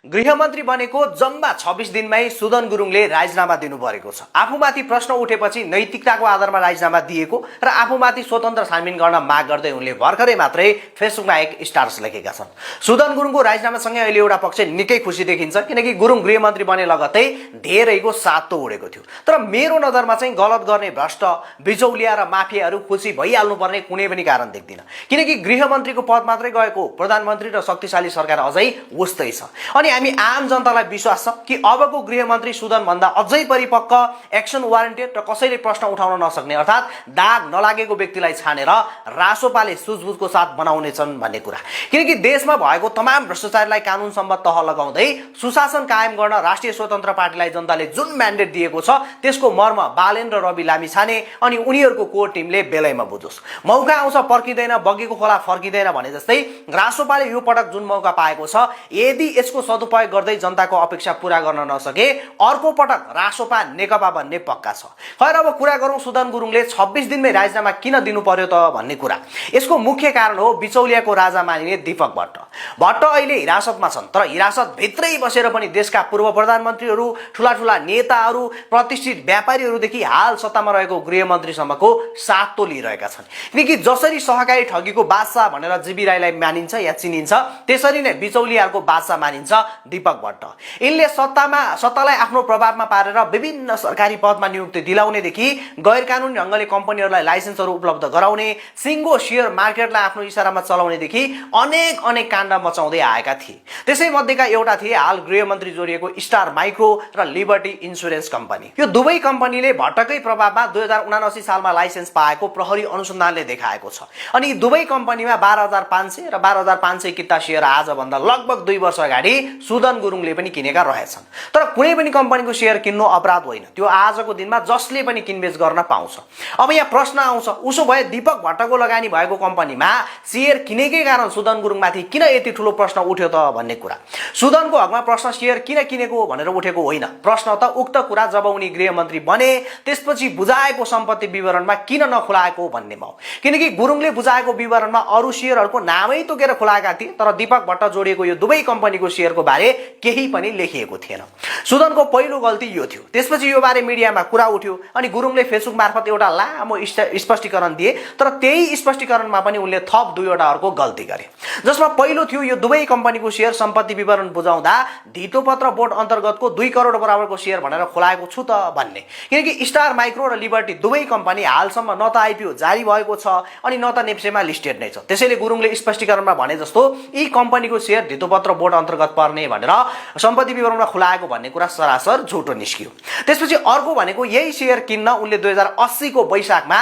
गृहमन्त्री बनेको जम्मा 26 दिनमै सुदन गुरुङले राजीनामा दिनु परेको छ। आफूमाथि प्रश्न उठेपछि नैतिकताको आधारमा राजीनामा दिएको र आफूमाथि स्वतन्त्र छानबिन गर्न माग गर्दै उनले भर्खरै मात्रै फेसबुकमा एक स्टाटस लेखेका छन्। सुदन गुरुङको राजीनामासँगै अहिले एउटा पक्ष निकै खुसी देखिन्छ, किनकि गुरुङ गृहमन्त्री बने लगत्तै धेरैको सातो उडेको थियो। तर मेरो नजरमा चाहिँ गलत गर्ने भ्रष्ट बिचौलिया र माफियाहरू खुसी भइहाल्नु पर्ने कुनै पनि कारण देख्दिन, किनकि गृहमन्त्रीको पद मात्रै गएको प्रधानमन्त्री र शक्तिशाली सरकार अझै उस्तै छ। अनि हामी आम जनतालाई विश्वास छ कि अबको गृहमन्त्री सुदन भन्दा अझै परिपक्व, एक्सन वारेन्टेड र कसैले प्रश्न उठाउन नसक्ने अर्थात् दाग नलागेको व्यक्तिलाई छानेर रासोपाले सुझबुझको साथ बनाउनेछन् भन्ने कुरा। किनकि देशमा भएको तमाम भ्रष्टाचारलाई कानुन सम्बद्ध तह लगाउँदै सुशासन कायम गर्न राष्ट्रिय स्वतन्त्र पार्टीलाई जनताले जुन म्यान्डेट दिएको छ त्यसको मर्म बालेन र रवि लामी छाने अनि उनीहरूको कोर टिमले बेलैमा बुझोस्। मौका आउँछ पर्किँदैन, बगेको खोला फर्किँदैन भने जस्तै रासोपाले यो पटक जुन मौका पाएको छ, यदि यसको सदुपयोग गर्दै जनताको अपेक्षा पूरा गर्न नसके अर्को पटक रासोपा नेकपा भन्ने पक्का छ। खैर, अब कुरा गरौँ सुदन गुरुङले 26 दिनमै राजीनामा किन दिनु पर्यो त भन्ने कुरा। यसको मुख्य कारण हो बिचौलियाको राजा मानिने दीपक भट्ट। भट्ट अहिले हिरासतमा छन्, तर हिरासत भित्रै बसेर पनि देशका पूर्व प्रधानमन्त्रीहरू, ठुला ठुला नेताहरू, प्रतिष्ठित व्यापारीहरूदेखि हाल सत्तामा रहेको गृहमन्त्रीसम्मको सातो लिइरहेका छन्। किनकि जसरी सहकारी ठगीको बादशाह भनेर जीबी राईलाई मानिन्छ या चिनिन्छ, त्यसरी नै बिचौलियाहरूको बादशाह मानिन्छ दीपक भट्ट। यिनले सत्तालाई आफ्नो प्रभावमा पारेर विभिन्न सरकारी पदमा नियुक्ति दिलाउनेदेखि गैर कानुनी ढङ्गले कम्पनीहरूलाई लाइसेन्सहरू उपलब्ध गराउने, सिङ्गो सेयर मार्केटलाई आफ्नो इसारामा चलाउनेदेखि अनेक काण्ड मचाउँदै आएका थिए। त्यसै मध्येका एउटा थिए हाल गृहमन्त्री जोडिएको स्टार माइक्रो र लिबर्टी इन्सुरेन्स कम्पनी। यो दुवै कम्पनीले भट्टकै प्रभावमा 2079 सालमा लाइसेन्स पाएको प्रहरी अनुसन्धानले देखाएको छ। अनि दुवै कम्पनीमा 12,500 र 12,500 किता सेयर आजभन्दा लगभग 2 वर्ष अगाडि सुदन गुरुङले पनि किनेका रहेछन्। तर कुनै पनि कम्पनीको सेयर किन्नु अपराध होइन, त्यो आजको दिनमा जसले पनि किनबेच गर्न पाउँछ। अब यहाँ प्रश्न आउँछ, उसो भए दीपक भट्टको लगानी भएको कम्पनीमा सेयर किनेकै कारण सुदन गुरुङमाथि किन यति ठुलो प्रश्न उठ्यो त भन्ने कुरा। सुदनको हकमा प्रश्न सेयर किन किनेको भनेर उठेको होइन, प्रश्न त उक्त कुरा जब उनी गृहमन्त्री बने त्यसपछि बुझाएको सम्पत्ति विवरणमा किन नखुलाएको भन्नेमा हो। किनकि गुरुङले बुझाएको विवरणमा अरू सेयरहरूको नामै तोकेर खुलाएका थिए, तर दीपक भट्ट जोडिएको यो दुवै कम्पनीको सेयरको बारे केही पनि लेखिएको थिएन। सुदनको पहिलो गल्ती यो थियो। त्यसपछि यो बारे मिडियामा कुरा उठ्यो अनि गुरुङले फेसबुक मार्फत एउटा लामो स्पष्टीकरण दिए, तर त्यही स्पष्टीकरणमा पनि उनले थप 2वटा अर्को गल्ती गरे, जसमा पहिलो थियो यो दुवै कम्पनीको सेयर सम्पत्ति विवरण बुझाउँदा धितोपत्र बोर्ड अन्तर्गतको 2 करोड बराबरको सेयर भनेर खुलाएको छु त भन्ने। किनकि स्टार माइक्रो र लिबर्टी दुवै कम्पनी हालसम्म न त आइपिओ जारी भएको छ अनि न त नेप्सेमा लिस्टेड नै छ। त्यसैले गुरुङले स्पष्टीकरणमा भने जस्तो यी कम्पनीको सेयर धितोपत्र बोर्ड अन्तर्गत पर्ने भनेर सम्पत्ति विवरणमा खुलाएको भन्ने कुरा सरासर झुटो निस्कियो। त्यसपछि अर्को भनेको यही सेयर किन्न उनले 2080 को वैशाखमा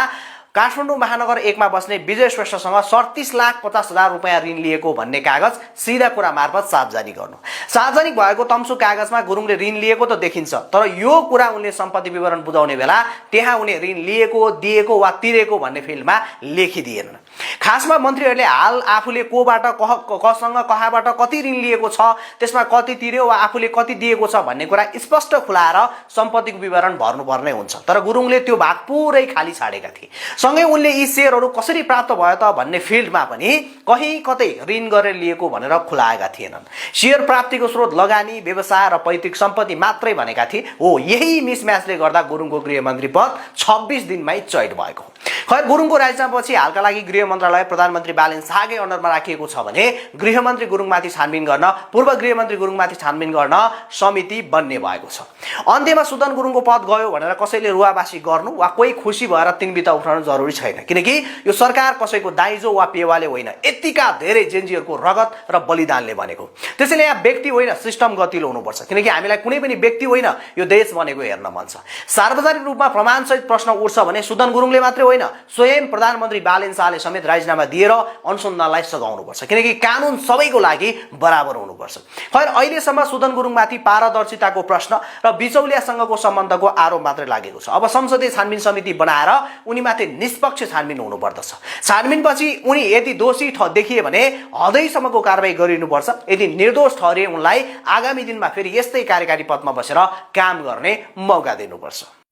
काठमाडौँ महानगर 1 मा बस्ने विजय श्रेष्ठसँग 37,50,000 रुपियाँ ऋण लिएको भन्ने कागज सिधा कुरा मार्फत सार्वजनिक गर्नु। सार्वजनिक भएको तम्सु कागजमा गुरुङले ऋण लिएको त देखिन्छ, तर यो कुरा उनले सम्पत्ति विवरण बुझाउने बेला त्यहाँ उनी ऋण लिएको, दिएको वा तिरेको भन्ने फिल्डमा लेखिदिएनन्। खासमा मन्त्रीहरूले हाल आफूले कोबाट कसँग कहाँबाट कति ऋण लिएको छ, त्यसमा कति तिर्यो वा आफूले कति दिएको छ भन्ने कुरा स्पष्ट खुलाएर सम्पत्तिको विवरण भर्नुपर्ने हुन्छ, तर गुरुङले त्यो भाग पुरै खाली छाडेका थिए। सँगै उनले यी सेयरहरू कसरी प्राप्त भयो त भन्ने फिल्डमा पनि कहीँ कतै ऋण गरेर लिएको भनेर खुलाएका थिएनन्। सेयर प्राप्तिको स्रोत लगानी, व्यवसाय र पैतृक सम्पत्ति मात्रै भनेका थिए। हो, यही मिसम्याचले गर्दा गुरुङको गृहमन्त्री पद 26 दिनमै चैट भएको। खैर, गुरुङको राजीनामापछि हालका लागि गृह मन्त्रालय प्रधानमन्त्री बालेन शाहकै अन्डरमा राखिएको छ भने गृहमन्त्री गुरुङमाथि छानबिन गर्न, पूर्व गृहमन्त्री गुरुङमाथि छानबिन गर्न समिति बन्ने भएको छ। अन्त्यमा सुदन गुरुङको पद गयो भनेर कसैले रुवाबासी गर्नु वा कोही खुसी भएर तिनबिता उठाउनु जरुरी छैन, किनकि यो सरकार कसैको दाइजो वा पेवाले होइन, यतिका धेरै जेन्जीहरूको रगत र बलिदानले बनेको। त्यसैले यहाँ व्यक्ति होइन सिस्टम गतिलो हुनुपर्छ, किनकि हामीलाई कुनै पनि व्यक्ति होइन यो देश बनेको हेर्न मन छ। सार्वजनिक रूपमा प्रमाणसहित प्रश्न उठ्छ भने सुदन गुरुङले मात्रै होइन, स्वयं प्रधानमन्त्री बालेन शाहले समेत राजीनामा दिएर अनुसन्धानलाई सघाउनुपर्छ, किनकि कानुन सबैको लागि बराबर हुनुपर्छ। खैर, अहिलेसम्म सुदन गुरुङमाथि पारदर्शिताको प्रश्न र बिचौलियासँगको सम्बन्धको आरोप मात्रै लागेको छ। अब संसदीय छानबिन समिति बनाएर उनीमाथि निष्पक्ष छानबिन हुनुपर्दछ। छानबिनपछि उनी यदि दोषी देखिए भने हदैसम्मको कारबाही गरिनुपर्छ। यदि निर्दोष ठहरिए उनलाई आगामी दिनमा फेरि यस्तै कार्यकारी पदमा बसेर काम गर्ने मौका दिनुपर्छ।